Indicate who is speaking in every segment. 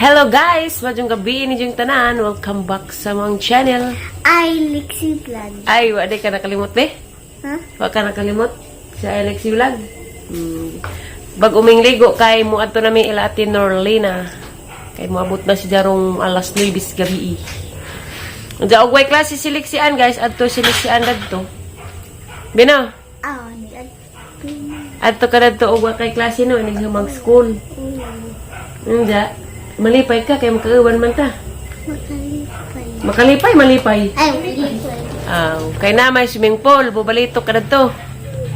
Speaker 1: Hello guys! Maayong gabii ninyong tanan. Welcome back sa among channel.
Speaker 2: Ay, Lexi Vlog.
Speaker 1: Ay, wa ka nakalimot be?
Speaker 2: Ha?
Speaker 1: Wa ka nakalimot sa Alexi Vlog? Bag uming ligo kay mo adto nami ila Ate Norlina. Kay moabot na si Jarong alas 9 gabi. Unsa og way klase si Lexian, guys, adto si Lexian dadto. Bina,
Speaker 2: Ah, ni
Speaker 1: adto ka dadto og wa kay klase no inig mag school. Unja, malipay ka kay makauban man ta.
Speaker 2: Makalipay.
Speaker 1: Makalipay, malipay.
Speaker 2: Ay, makalipay.
Speaker 1: Aw, kay na may swimming pool, bubalito ka dadto.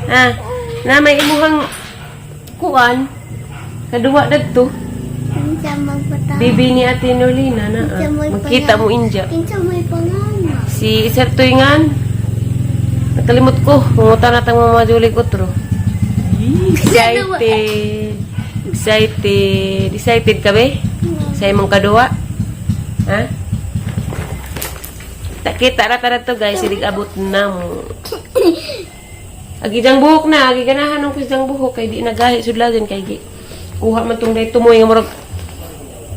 Speaker 1: Ha? Na may imuhang kuan kaduwa dadto.
Speaker 2: Kinsa magpata.
Speaker 1: Bibi ni Ate Norlina na.
Speaker 2: Kinsa may
Speaker 1: Magkita mo inja.
Speaker 2: Kinsa may pangana.
Speaker 1: Si Sir Tuingan. Nakalimot ko. Pumunta na tang mga julig otro. Excited. Excited. Excited ka be? Sa imong kaduwa? Ha? Kita ra ta to, guys, silig abot na mo. Agi jang buhok na, agi ganahan ko jang buhok kay di nagahi sudladen kay gi. Kuha man tong day tumoy nga murag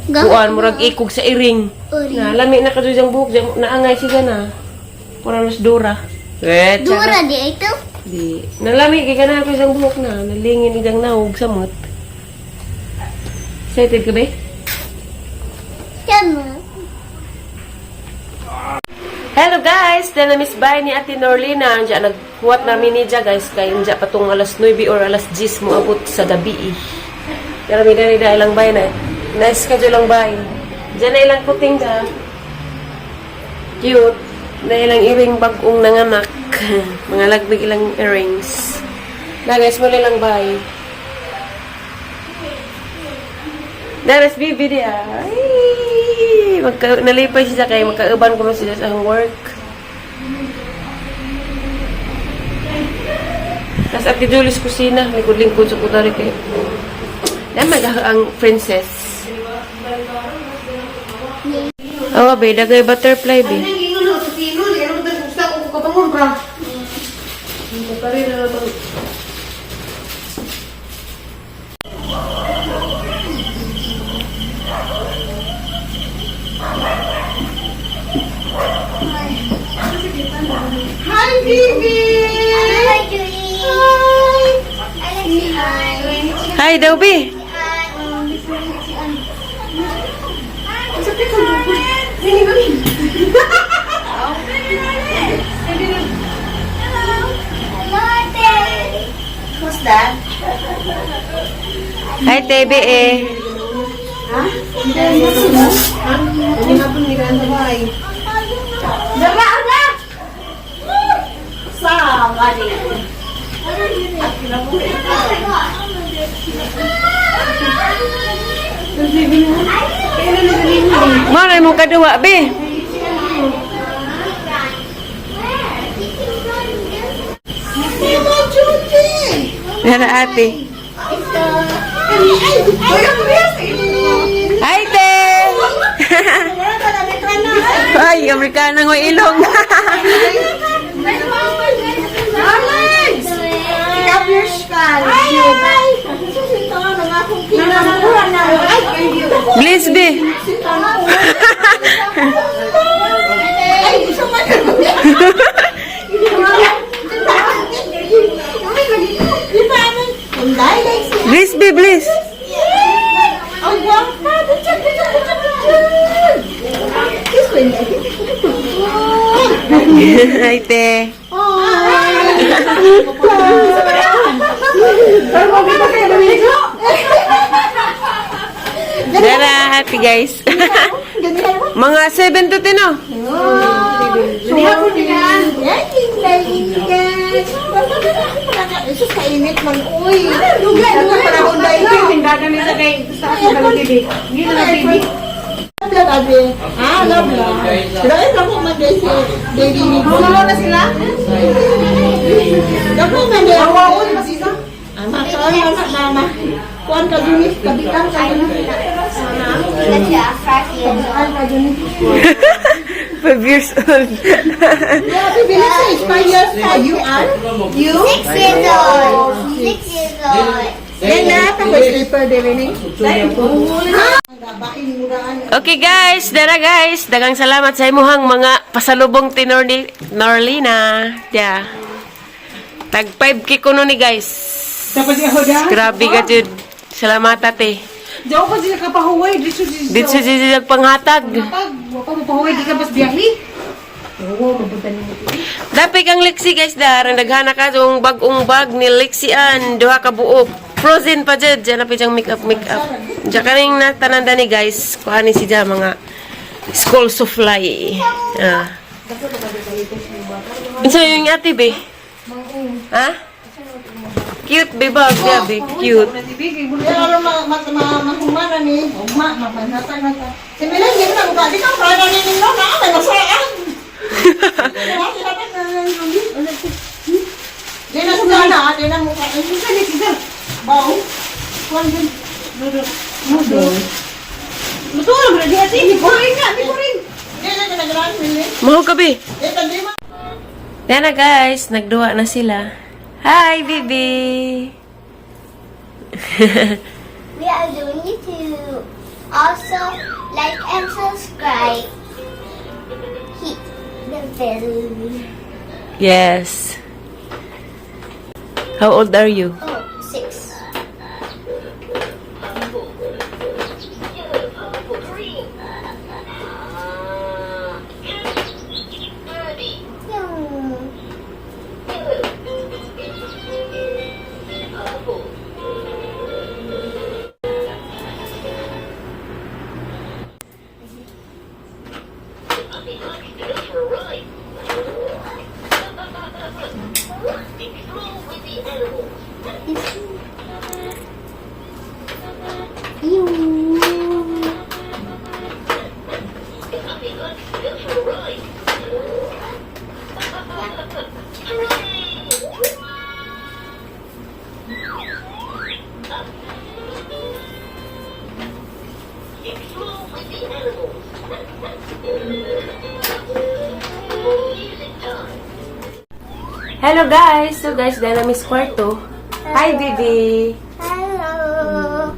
Speaker 1: kuan, murag ikog sa iring.
Speaker 2: Uri.
Speaker 1: Na lami na kadto jang buhok, jang naangay siya na. Pura mas dura. Eh,
Speaker 2: Dura di ito?
Speaker 1: Di. Nalami kay ganahan ko jang buhok na, nalingin ijang naog samot. Excited ka be?
Speaker 2: Yan mo.
Speaker 1: Hello guys! Then na miss bay ni Ate Norlina. Andiyan, naghuwat namin ni Ja guys. Kay andiyan patong alas 9 or alas 10 mo abot sa gabi eh. Pero may dali na ilang bay na. Na-schedule lang bay. Diyan na ilang puting da. Cute. Na ilang earring bagong nanganak. Mga lagbig ilang earrings. Na guys, muli lang bay. Daras bibi diya. Ay, magka, nalipay siya kay magkauban ko siya sa work. Tapos Ate Julis kusina, likod-lingkod sa kutari kay. Naman ang princess. Oh, be, dagay butterfly, be.
Speaker 3: Hi, baby!
Speaker 2: Hi, Julie. Hi. Alexi, hi.
Speaker 1: Hi daw, be.
Speaker 2: Hello, ate.
Speaker 3: Who's that?
Speaker 1: Hi, Tebe, eh.
Speaker 3: Dara, ada! Sama din.
Speaker 1: Mao mong kaduwa, be.
Speaker 3: Hello, Judy!
Speaker 1: Nara, ate.
Speaker 3: Ay,
Speaker 1: Hi, te! Ay, Amerikana ng ilong.
Speaker 3: Alex! Ikaw, ka. Ay!
Speaker 1: Bliss, be.
Speaker 3: Ay, isa man.
Speaker 1: Bliss, be, bliss.
Speaker 3: Ang guwapa! Butyan, butyan, butyan, butyan! Kiss ko yun.
Speaker 1: Hi, te. Dara, happy guys. Mga 7 to 10, no?
Speaker 3: Jesus, kainit man, uy. Dugay, dugay. Panahon ba ito? Love, abi. Ah, love, love. Sila ay love man day si baby ni. Sila na sila? Love man day. Awaon pa sila. Ama, sorry, ama, mama. Kuan ka dun, kabitan ka dun. Kabitan ka dun.
Speaker 1: 5 years old.
Speaker 3: Yeah, baby, let's say it's 5 years old. You are? You?
Speaker 2: 6 years old. 6 years old.
Speaker 3: Then, na, pag slipper, baby, ni. Bain mo daan.
Speaker 1: Okay guys, dara guys. Dagang salamat sa imuhang mga pasalubong tinor ni Norlina. Yeah. Tag 5K kuno ni guys.
Speaker 3: Dapat siya hoda.
Speaker 1: Grabe ka jud. Salamat, ate.
Speaker 3: Diyaw pa sila kapahuway. Dito siya.
Speaker 1: Dito siya panghatag.
Speaker 3: Pag, wapa mo pahuway, di ka bas biyahe. Oo, mabutan mo.
Speaker 1: Dapit kang Lexi guys dar, ang daghana ka tong bag-ong bag ni Lexi Ann, duha ka buok. Frozen pa jud, diyan na pa siyang make up make up. Diyan kaning natanan ni guys, kuha ni siya mga school supply. Ah. Unsa yung ate be? Ha? Cute be ba? Grabe, cute.
Speaker 3: Pero ano, mahumana ni, ugma, mapanhatag na ta. Si Milan, di na mukha, di ka prada ni Nino, na, may masaan. Di na sa na, di na mukha. Baw. Luto na, di hati. Di ko rin nga, di ko rin. Di na kinagran, Milan.
Speaker 1: Maho ka be.
Speaker 3: Di, tandi ma.
Speaker 1: Yan na guys, nagduwa na sila. Hi, baby!
Speaker 2: We are doing YouTube. Also, like and subscribe. Hit the bell.
Speaker 1: Yes. How old are you?
Speaker 2: Oh, 6. Yum. Yum.
Speaker 1: Hello guys! So guys, dahil na Miss Kwarto. Hi, baby!
Speaker 2: Hello.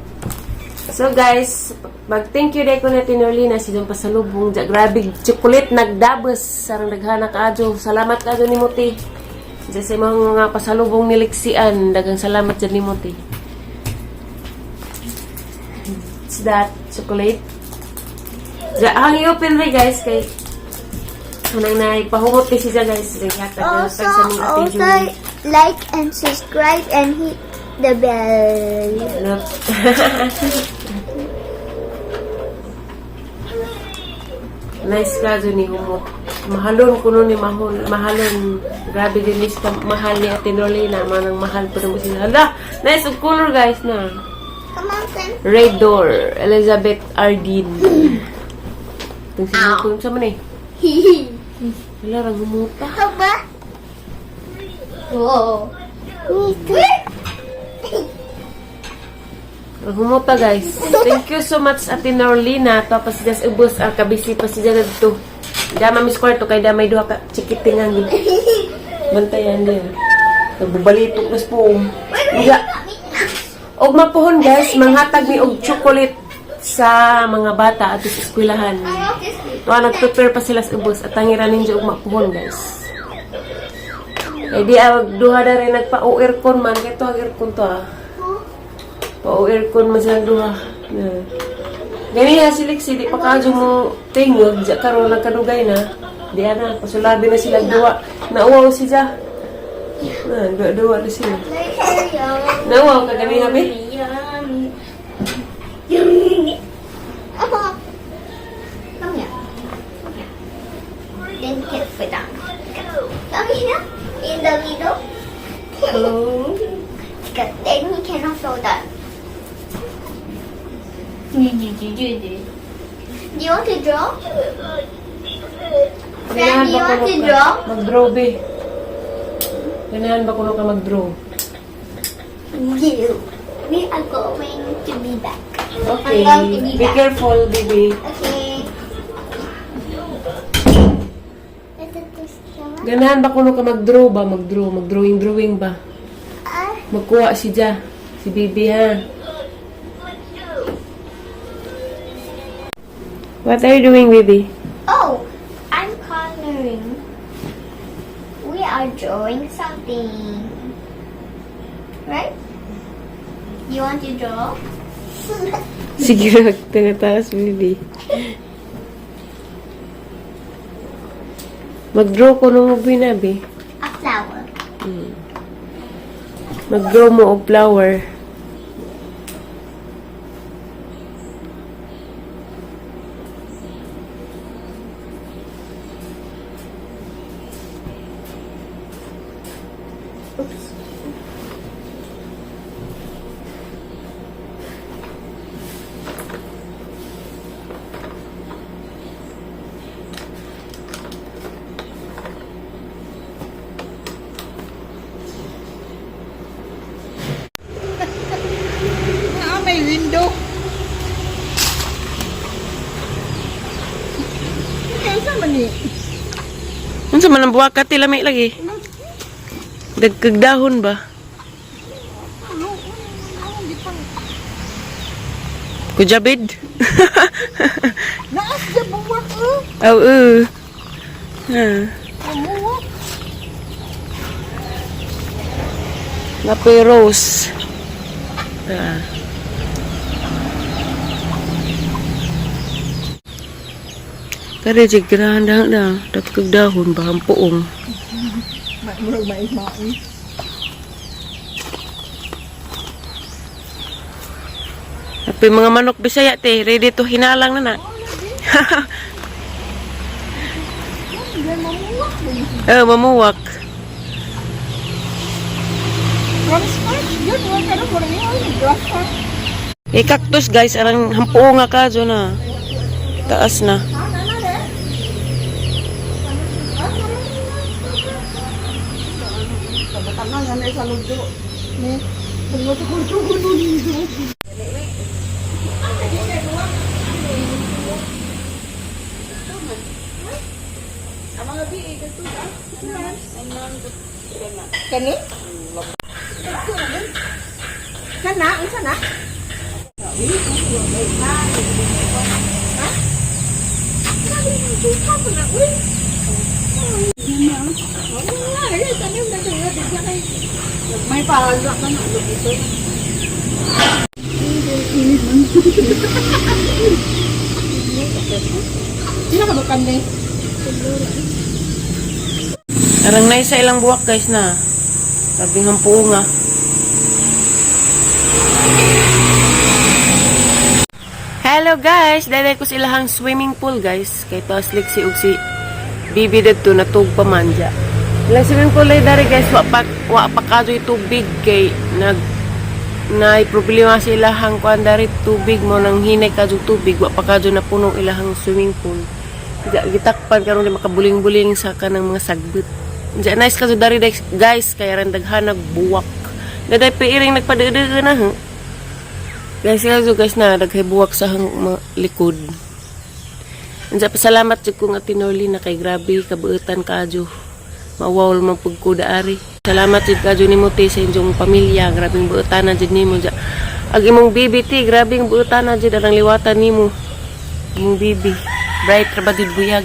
Speaker 1: So guys, mag-thank you dahil ko na tinurlina si Don Pasalubong. Ja, grabe, chocolate nagdabos. Sarang daghana kaadyo. Salamat kaadyo ni Muti. Diyan sa imong mga pasalubong ni Lixian. Daghang salamat dyan ni Muti. It's that chocolate. Ja, ang i-open rin guys kay Anang na ipahumot ni siya guys. Hatag na
Speaker 2: Also,
Speaker 1: hatag sa ning Ate
Speaker 2: also
Speaker 1: Julie.
Speaker 2: like and subscribe and hit the bell.
Speaker 1: Look. Nice ka ni humot. Mahalon kuno ni mahol, mahalon. Grabe din is mahal ni Ate Norlina, manang mahal pa mo sila. Hala, nice og color guys na.
Speaker 2: Come on, Sam.
Speaker 1: Red Door, Elizabeth Arden. Itong sino ko sa man eh. Wala rang humuta.
Speaker 2: Papa. Whoa. Me too.
Speaker 1: Rang humuta guys. Thank you so much Ate Norlina. Tapos just ubos ang kabisi pa siya dito. Dama mis kwarto kay damay duha ka chikitingan gid. Bantayan din. Nagbabalitok na po. Nga. Og mapuhon guys, manghatag mi og chocolate sa mga bata at sa eskwelahan. Tuwa nag-prepare pa sila sa ubos at tangira ninyo og mapuhon guys. Eh di ah, duha na rin nagpa-aircon man kay to ang aircon to ah. Pa-aircon man sila duha. Na. Gani ha si Lexi, di pa kaadyo mo tingog, di karon nagkadugay na. Di ana, pasulabi na sila duwa. Nauwaw si Ja. Na, duwa-duwa na sila. Nauwaw ka gani ha, be?
Speaker 2: Yummy. Yummy. Come here. Come here. Then you can put down. Come here. In the middle.
Speaker 1: Hello.
Speaker 2: Because then you cannot fall down. Do you want to draw? Sam, do you want to draw?
Speaker 1: Mag-draw, be. Ganahan ba kuno ka mag-draw?
Speaker 2: You. We are going to be back.
Speaker 1: Okay.
Speaker 2: I'm going to be
Speaker 1: Be
Speaker 2: back.
Speaker 1: careful, baby.
Speaker 2: Okay. Is it this camera?
Speaker 1: Ganahan ba kuno ka mag-draw ba? Mag-draw, mag-drawing-drawing ba?
Speaker 2: Ah,
Speaker 1: Magkuha si Ja. Si baby, ha? What are you doing, baby?
Speaker 2: Oh, I'm coloring. We are drawing something. Right? You want to draw?
Speaker 1: Sige na, taas, baby. Mag-draw ko nung binabi.
Speaker 2: A flower.
Speaker 1: Mag-draw mo og flower.
Speaker 2: Oops.
Speaker 3: Ah, may window. Kaysa man ni.
Speaker 1: Unsa man ang buwak ka lami lagi? Dagkag dahon ba? Kujabid?
Speaker 3: Naas sa buwak oh.
Speaker 1: Aw, uh. Ha.
Speaker 3: Buwak.
Speaker 1: Napoy rose. Ah. Kare jig ganahan dahon na dagkag dahon ba ang puong.
Speaker 3: Murag mais-mais.
Speaker 1: Napoy mga manok Bisaya te, ready to hinalang na na. Eh, mamuwak.
Speaker 3: From scratch, yun. Wala ka na. Murag yun. Grass.
Speaker 1: Eh, cactus guys, arang hampuo nga ka na. Taas na.
Speaker 3: Kani? Kana, unsa na? May pahala ka na ito. Sino ka ba kande?
Speaker 1: Arang nice sa ilang buwak guys na. Sabi ng hampuo nga. Hello guys! Daday ko sa ilahang swimming pool guys. Kay taas liksi og si Bibi didto natug pa man dya. Ilang swimming pool ay dari guys, wa pa kadoy tubig kay nag nay problema sa ilahang kuan dari tubig mo nang hinay kadyo tubig wa pa kadyo napuno ilahang swimming pool. Diya, gitakpan karon di makabuling-buling sa kanang mga sagbit. Diya nice kadyo dari guys kay ran daghanag buwak. Daday piiring nagpadede na ha. Guys, kaso guys na daghay buwak sa hang likod. Unsa pasalamat jud ko nga tinuli na kay grabe kabuutan kaadyo. Mawawol man pug ko daari. Salamat jud kaadyo nimo te sa inyong pamilya, grabeng buutan na jud nimo ja. Ag imong bibi te, grabeng buutan na jud arang liwatan nimo. Imong bibi, bright ra ba jud buyag.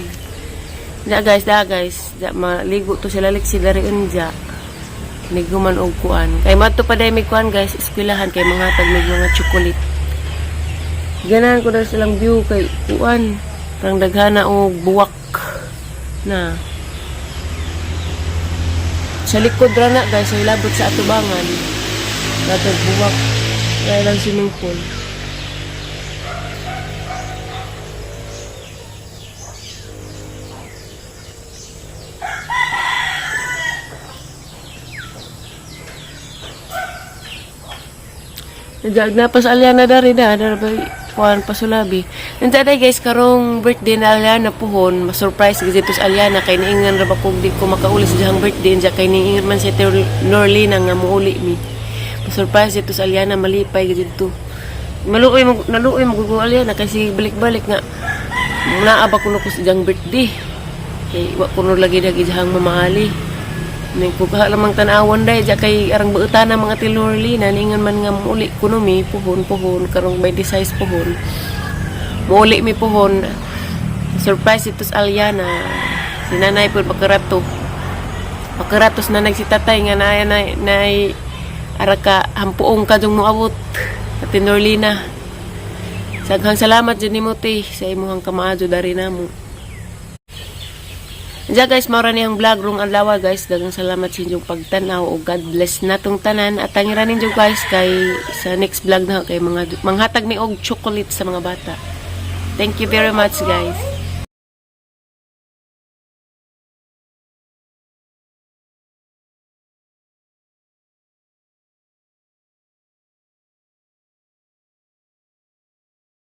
Speaker 1: Ja guys, da guys, ja maligo to sila liksi dari unja. Niguman og kuan. Kay madto pa day mig kuan guys, eskwelahan kay mga tag mig mga chocolate. Ganahan ko dahil silang view kay kuan. Parang daghana og buwak na. Sa likod ra na guys, sa ilabot sa atubangan. Natag buwak. Dahil ang swimming pool. Nag na pa sa Aliana dari da, dara ba kuan pa sulabi. Nandiyan day guys karong birthday na Aliana puhon, ma-surprise gid dito sa Aliana kay niingan ra ba kog di ko makauli sa diyang birthday niya kay niingan man si Norlina nga muuli mi. Ma-surprise dito sa Aliana malipay gid dito. Maluoy mo naluoy mo gud Aliana kasi balik-balik nga naa ba kuno ko sa diyang birthday. Kay wa kuno lagi dagi diyang mamahali. Ning ko kaha lamang tan-awon day ja kay arang buutan na mga tilorli na ningan man nga muuli kuno mi puhon puhon karong by the size puhon. Muuli mi puhon. Surprise ito sa Aliana. Si nanay po pakarato. Pakaratos na si tatay nga na na na ara ka hampuong kadong moabot. Ate Norlina. Saghang salamat jud nimo, te, sa imuhang kamaadyo dari namo. Diya guys, mao ra ni ang vlog rong adlaw, guys. Daghang salamat sa inyong pagtan-aw ug God bless natong tanan at tangira ninyo, guys, kay sa next vlog na kay mga manghatag mi og chocolate sa mga bata. Thank you very much, guys.